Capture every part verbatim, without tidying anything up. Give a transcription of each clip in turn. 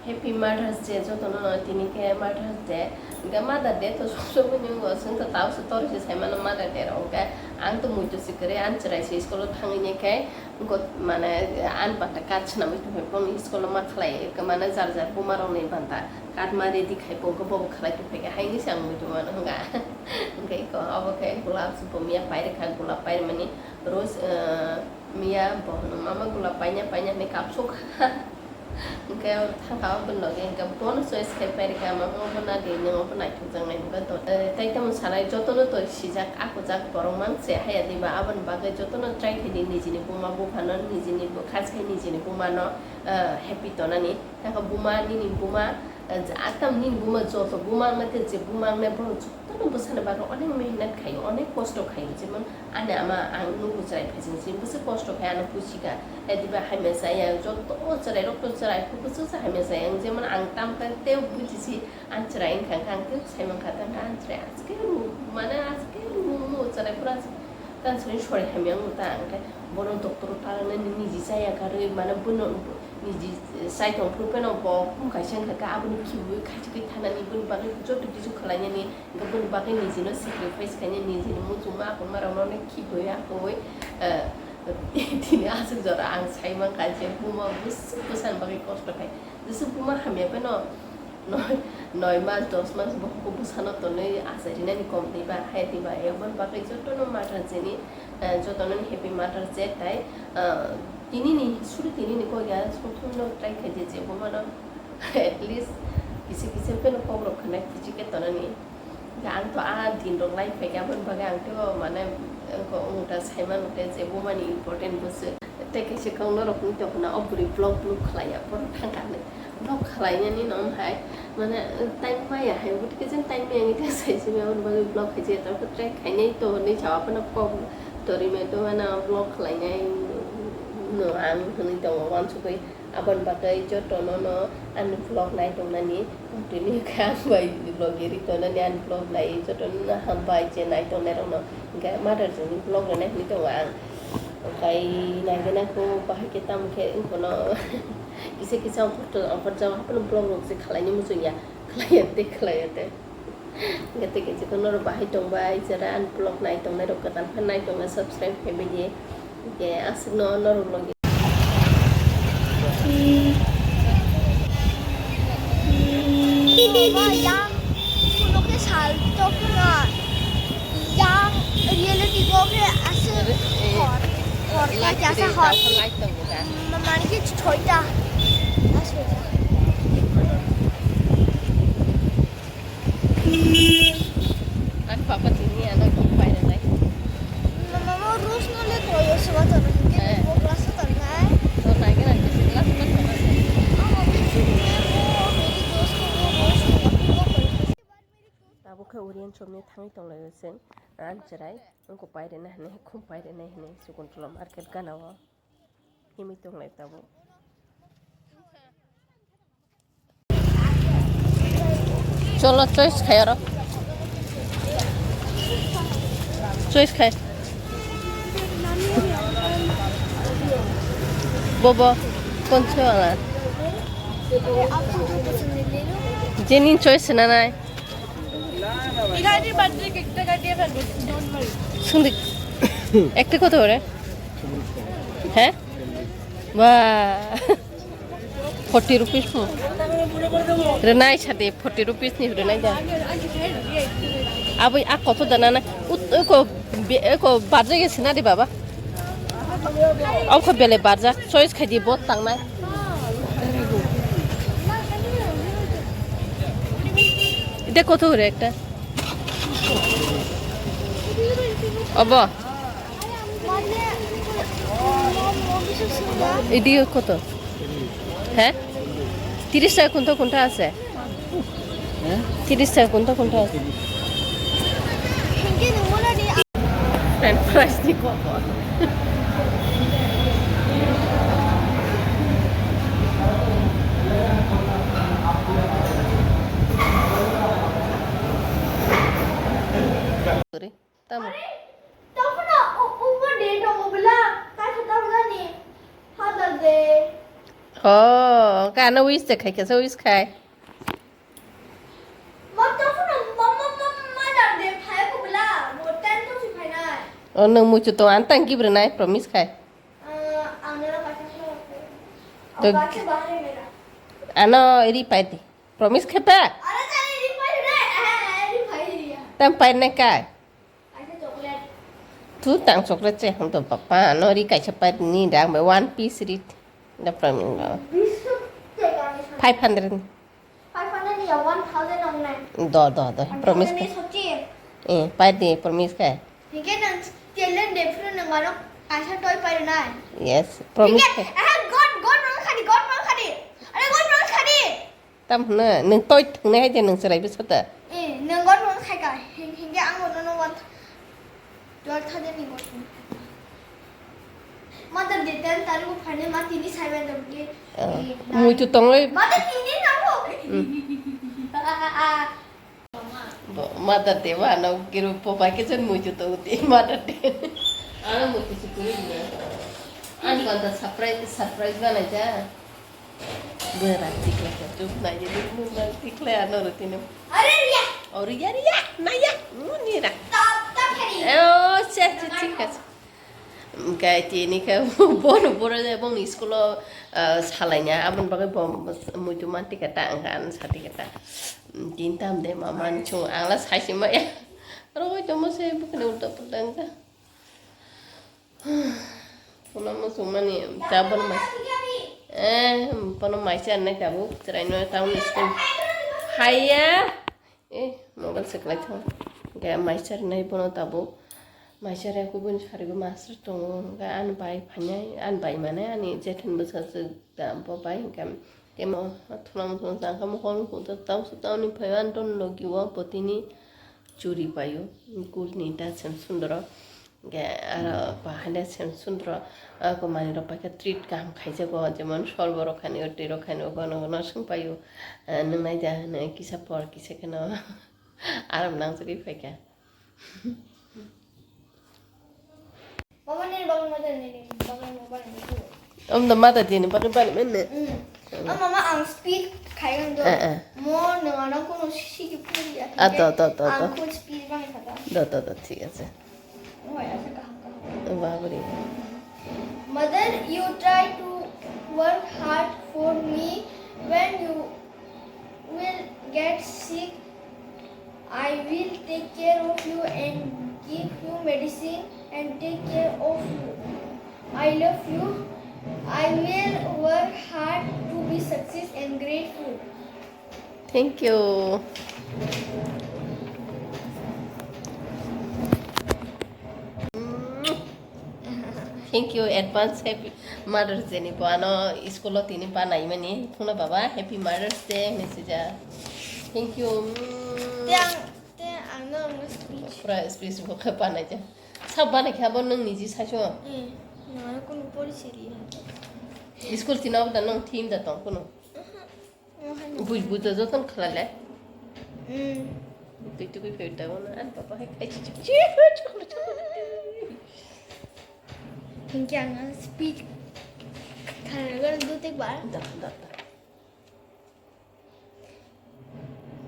Happy Mother's Day jotono no, tini khe Mother's Day. Hwnkhe Mother Day to sob somoi ni wngwi chwng to tao se tori se sai mano Mother Day rok. Hwnkhe ang to muitu se kwrwi, ani chwrai se school o thangwi nai khe, wngkhe mane ani pata card swnamwi tongphai phone school o ma khlai, mane jar jar buma rok ni pata card ma ready khai phone khe bo bo khlai tongphai khe, haini se ang muitu mano hwnga. Hwnkhe eko abo khe gloves bo miya pai rwkha, glove pai rwmani rose, eh, miya bo hwnwi mama glove paina paina hinwi kapsuk kha. Hwnkhe thangkha o bini logi, hwnkhe bono choice khai pai rwkha, mama obo na di, nwng obo naithokjaknai hwnkhe to. Eh, tai tamo sanai jotono to sijak, akujak borok mang se haya diba, aboni bagwi jotono try khai di nijini buma buphano, nijini bu-, khas khai nijini bumano, eh, happy tonani. Thangkha buma, nini buma, eh, je atam nini buma joto buma wngnaikhe je buma wngnai borok jotono bwsani bagwi onek mehnat khaio, onek kosto khaio, jemon ani ama ang nugo chwrai phaising se bwswk kosto khai ano pusi kha, ediba hamya chaya joto chwrairok to chwrai bwswk se hamya chaya, ang jemon ang tamkha tei buji si ang chwrai wngkha, ang tei sai mankha, tangkha ang chwrai ajkhe mane ajkhe nugo chwrai pura. Tang sori sori hamya wng ta, hwnkhe bono doctor o ta nini niji chaya karwi, mane bono niji chai tong phuru pheno bo khum kaisa wngkha khe, aboni khibiui khaisa khe thanani, boni bagwi joto kisu khlainani, hwnkhe boni bagwi nijino sacrifice khainani, nijini muchungma aphuru ma rokno khibiui akhoi, eh, tini aswk jora ang sai mankha je buma bwswk bwsani bagwi kosto khai, jesa buma hamya pheno. Noi, noi mas, dos mas bohokgo bwsano tonwi achai rinani kom twiba, hai twiba, eboni bagwi jotono Mother's Day ni, eh, jotono ni Happy Mother's Day tai, eh, tini ni, suri tini ni kok ya, sob somoi no try khai di je buma no at least kisa kisa pheno kok rok khna khichi khe tonani. Ang to a din rok lai phaikha, aboni bagwi ang to mane wngkha, wngkha sai mano khe je bumani important bwswk. Tei kaisa kok norok wngwi tongkha na, o bwrwi vlog vlog khlai ya, borok thangkha hinwi. Vlog khlainani no hai mane time maya hai, but khe time maya wngwi tei sai simi aboni bagwi vlog khai je, tamo khe try khainai to hinwi sawa phano kok torwi mai to mane vlog khlainai no ang hinwi tongo uansukwi. Aboni bagwi jotono no ani vlog nai tongnani, tini khe ang bai vlog ri tongnani, ani vlog nai jotono no hambai je nai tongnai rokno. Hwnkhe Mother's Day ni vlog rwnai hinwi tongo ang. Okai nai gana kho bahai khe tamo khe wngkhono kisa kisa ongkhor to ongkhor jao haphano vlog rok se khlaini muchung ya, khlai ya tei khlai ya tei. Hwnkhe tei kisa khe norok bahai tongbai, jera ani vlog nai tongnai rok kwtal khe nai tongna subscribe khai bai di. Hwnkhe aswkno norok logi. Baba, yang kuno khe sal tok na. Yang reality go khe aswk hor. Hor khe jasa hor. Mani khe soita. Ani papa tini ano ki paina nai. Mama rus no le toyo suwa to na ke bo class to na. To na ke na ke class to na. Ama bisi ne bo meri dost ko wo rus no le ko. Tabuk khe Orian chomni thangwi tonglaio chwng. Ani chwrai wngkha pairina hinwi, khum pairina hinwi Sukuntala market gana o himwi tonglai tabuk. Cholo, choice khai oro. Choice khai. Bobo, kon se wala? Jeni choice na nai. Sungdi. Ekta koto ore? He? Ba. Forty rupees mo. Renai sade forty rupees ni renai da. Abo a koto dana na. Ut ko be ko barje ge sina de baba. Abo ko bele barja choice khai di bot tangnai. Ite koto ore ekta. Obo. Idi koto? He? Tiris taka kunta kunta ase? Tiris taka kunta kunta ase? French fries ni koto. Tamo. Tamo na, o, o, o, de, tamo bela, kaisa tamo na ni, Father Day. Oh, Ano wish de khai khe, so wish khai. Mom, to phone, mom, mom, mom, mother de phai ko bla, mo ten to si phai nai. O nang muichu to an tang gibri nai, promise khai. Ah, ang nana pakai ko. To Ang pakai bahar mera. Ano ri pai di. Promise khai pa? Ano tadi ri pai nai, ah, ah, ri pai ya. Tam pai nai kai. Kaisa chocolate. Tu tang chocolate che hang to papa, ano ri kaisa pai ni dang be one piece ri. Da promise ba. Bisu te kami sana. Five hundred. Five hundred ya, one thousand ang nai. Do, do, do. Promise khai. Sochi. Eh, pai di, promise khai. Hingke nang challenge de phuru nang mano kaisa toy pai nai. Yes, promise khai. Hingke, ah, God, God promise khadi, God promise khadi. Are God promise khadi. Tam hwnwi nwng toi thwngnai hai de nwng chwrai bwsa da? Eh, nwng God promise khai ka. Hing-, hingke ang nono one twelve thousand ni God promise khai ka. Mother de ten tarik o phainai ma tini saibai da bwle. Oh. Eh, muitu tongwi. Mother tini nango. Hmm. Bo, Mother Day ba ano kiru popa kichun muitu tongo ti Mother Day. Ano muitu sukuri na. Ano kanta surprise, surprise ba na ja. Bera tikla ka chup na ye duk mun na tikla ano rutino. Are riya. Oh, riya, riya, na ya, muni ra. Top, top hari. Oh, se, se, thik ase. Hingke tini khe bono boro je bongni school o, ah, salaina, aboni bagwi bo muitu manti khe ta, wngkha ano sati khe ta. Tin tam de mama ni chwng ang la sai se maya. Aro hoi tomo se bwkhani ulta pulta wngkha. Bono muchung mani ta bono mai. Eh, bono mai se annai tabuk chwraino town school. Haiya. Eh, mobile se kwlai thung. Hingke mai charinai bono tabuk. Mai chari kubun sarigo master tongo. Hingke ani bai phainai, ani bai mane ani jethani bwsajwk da bo bai hingke temo thwlang thwlang jangkha mokol nukung tamo se tamni phaio ani ton logi o botini churi paio. Kulni ta sem sundoro. Hingke aro bahai le sem sundro, ah, kwmani rok bai khe treat kaham khaijago, jemon sorbo rok khainwi, twi rok khainwi, gono gono swng paio, ah, nwngnai da hinwi kisa por kisa kheno aram nangjagwi phaikha. Mama nini bagwi mother nini bagwi mobile nini. Om da mother day ni bagwi bani menne. Mm. Oh, mama, ang speed khai ang do. Eh, eh. Mo nang ano kono sigi puri ya. Ah, to, to, to, to. Ang kun speed bang kata. To, to, to, thik ase. Oh, ya, sa kaham, kaham. Babri. Mother, you try to work hard for me. When you will get sick, I will take care of you and give you medicine and take care of you. I love you. I will work hard to be success and grateful. Thank you. Thank you advance, happy Mother's Day ni bo ano school o tini banaimani. Thungna baba, happy Mother's Day hinwi swijak. Thank you. Te ang, te ang no, ang no speech. Pura speech bo khe banaijak. Sa banaikha bo nwng niji saichung? Eh, nwng ano kunu pori siri. School tini obo da nwng thim da tong kunu? Buj buj da joton khlale. Mm. Twi twi phai da wona an papa hai khai chi chi chi. Hingke ang speech kharagana do te ba. Da da da.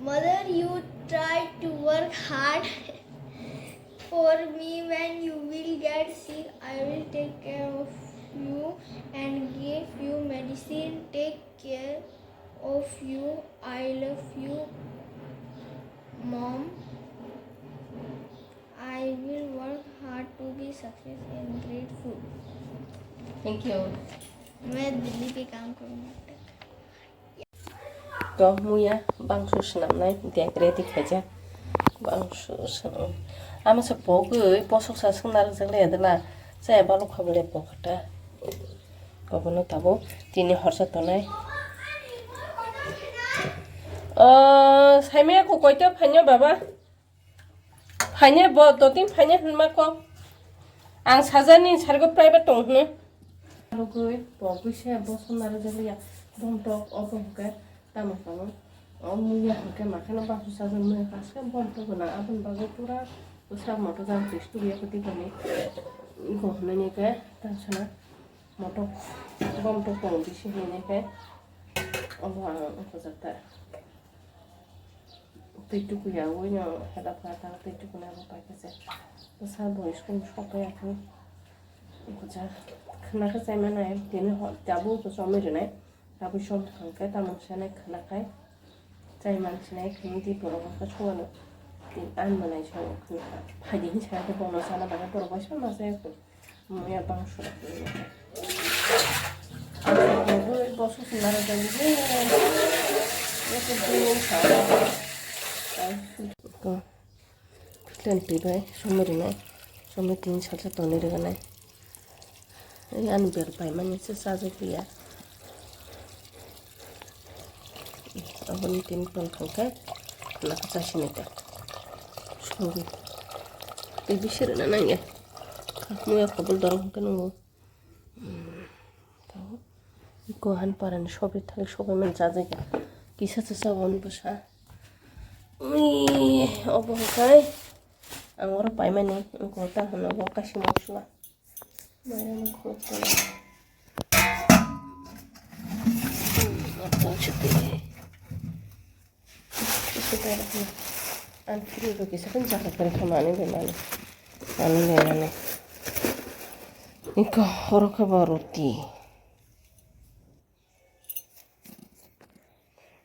Mother, you try to work hard for me. When you will get sick, I will take care of you and give you medicine. Take care of you. I love you, Mom. I will work hard to be success and grateful. Thank you. मैं दिल्ली पे काम करूँगा। To muya bangsu swnamnai bag ready khaijak. Bangsu swnam. Ama se pogwi bosok sa swngna rwjak le dwla. Chaya balok kha bole pokha ta. Obono tabuk tini horsa tonai. O, saimaya ko koito phainyo baba. Phainai bo, dotting phainai hinma kok. Ang sajani sargo private tong hino. Rogoi, pogwi se bo sonna rwjak liya. Bom tok, obo hwnkhe tamo tamo. O muya hwnkhe makheno bangso sajak muya kaske bom tok gwnang. Aboni bagwi pura bwswk moto jang twi studio khe twi kani. Go hwnwi khe tansana moto bom tok tong bisi hwnwi khe. Obo ang wngkha jata. Tei tukuya wino hela pha ta tei tukuna bo paikha se. Bwsa bo school ni sok bai akhai. Wngkha ja khna khe chai manai tini ho tabuk bo chomwi rwnai. Tabuk som thang khe tamo sanai khna khai. Chai man sinai khini di borok wngkha songano. Tin an manai sa wngkha. Phaidi hin sa khe bono sana bagwi borok bai sama sa yakho. Muya bang surak ni. Bo bo susu nara jani je. Ko. Plan twi bai somoi rinai. Somoi tin salsa toni riganai. Ani ber bai mani se sajak ya. Aboni tin ton khangkhe khwlakhe chasini ta. Songwi. Tei bisi rwna nangya. Muya khobol dorong hwnkhe nungo. Iko han parani sobri thalik sogwi man chajagya. Kisa chasa on bwsa. Ui, obo hwnkhe ang oro paimani wngkha ta hwno bo kaisa mosla. Mairang khuluk tong. Ang kiri ro kisa kan jaga kari kama ani bai mani. Ani bai mani. Iko oro khe bo roti.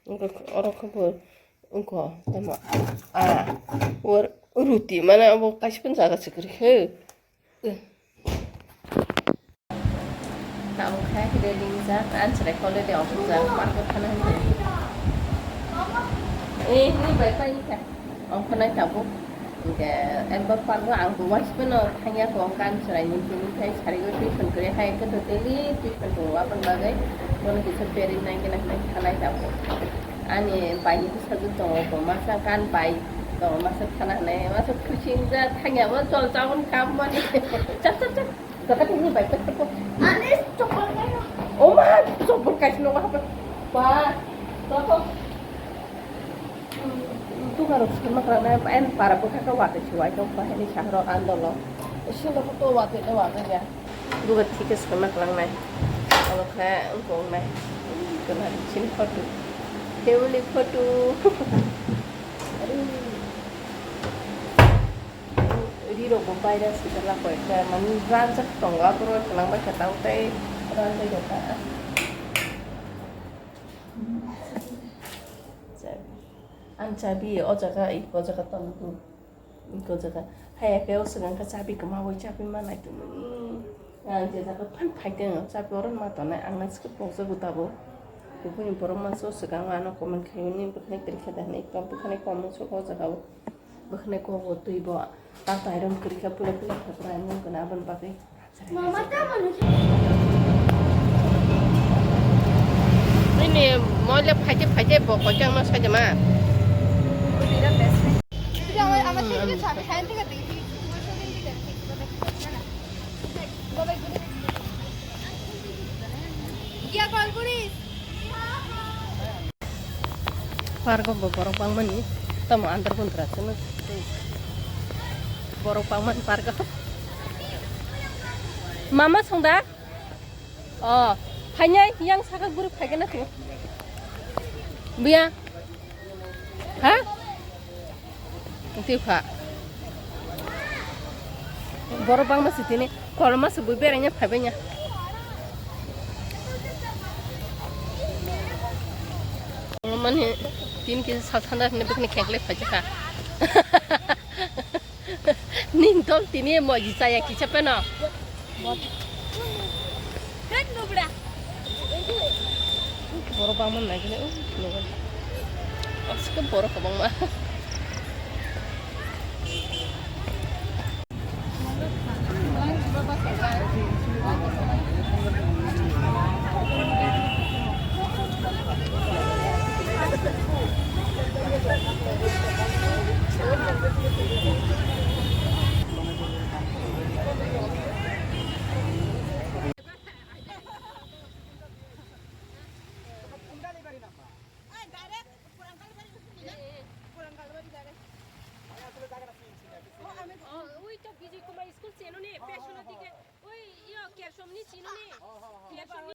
Oro khe bo wngkha tamo a roti mane abo kaisa phano jaga se kwrwi khe. Tamo khe ready wngjak, ang chwrai kole de ongkha jak, park o thana hinwi. Eh, hinwi bai pai kha. Ongkha nai tabuk. Hingke ekbar park o ang bo waispe no thangya ko kan chwrai ni tini khai sari o tuition kwrwi hai khe to daily tuition tongo aboni bagwi bono kisa peri nai khe nai khe thanai tabuk. Ani bai ni bwsajwk tongo bo masa kan bai tongo masa thana hinai masa khurchi wngya thangya bo chol chaboni kam mani chap chap chap. Jaga tini bai pai pai. Ani chopol kai. O ma chopol kai sino ba. Ba. Ba. Dukan rok sima khlai nai en para bwkha khe watwi se uaitong kha hini sahoro andolo. Sini khe to watwi no watwi ya. Dukan thik khe sima khlai nai. Abo khe wngkong nai. Kena sini photo. Family photo. Rirok bo paida sijala koi khe mani ranjak tongo aphuru kwnang bai khe tamo tei ranjak kha. Ang chabi o jaga, o jaga tong tu, o jaga. Haya khe o swkang khe chabi kwmawi chabi ma nai tongmani. Ang je jaga phan phai tong, chabi oro ma tongnai, ang naisik pokjagwi tabuk. Buphuni borok masa o swkang ano comment khaio, nini bwkhani kwrwi khe da hinwi, bukhani comment o jaga o. Bwkhani kogo twi bo ta tairom kwrwi kha, pula pula khe pura emon gana aboni bagwi. Nini moile phaide phaide bo kochang no saide ma. Iya, call kuri. Park o bo borok bangmani tamo andar guntra sano borok bangmani park o. Mama songda? O, phainai yang saka guri phaigena tu. Biya. Ha? Twi kha. Borok bangma si tini kolma si bui beraina phaibai ya. Mani tin kisa sal thanda hwnwi bwkhani kheklai phaijak kha. Ning tol tini moji chaya kisa peno. Borok bangma nai khe, uh, nugo. Aswk borok kwbangma.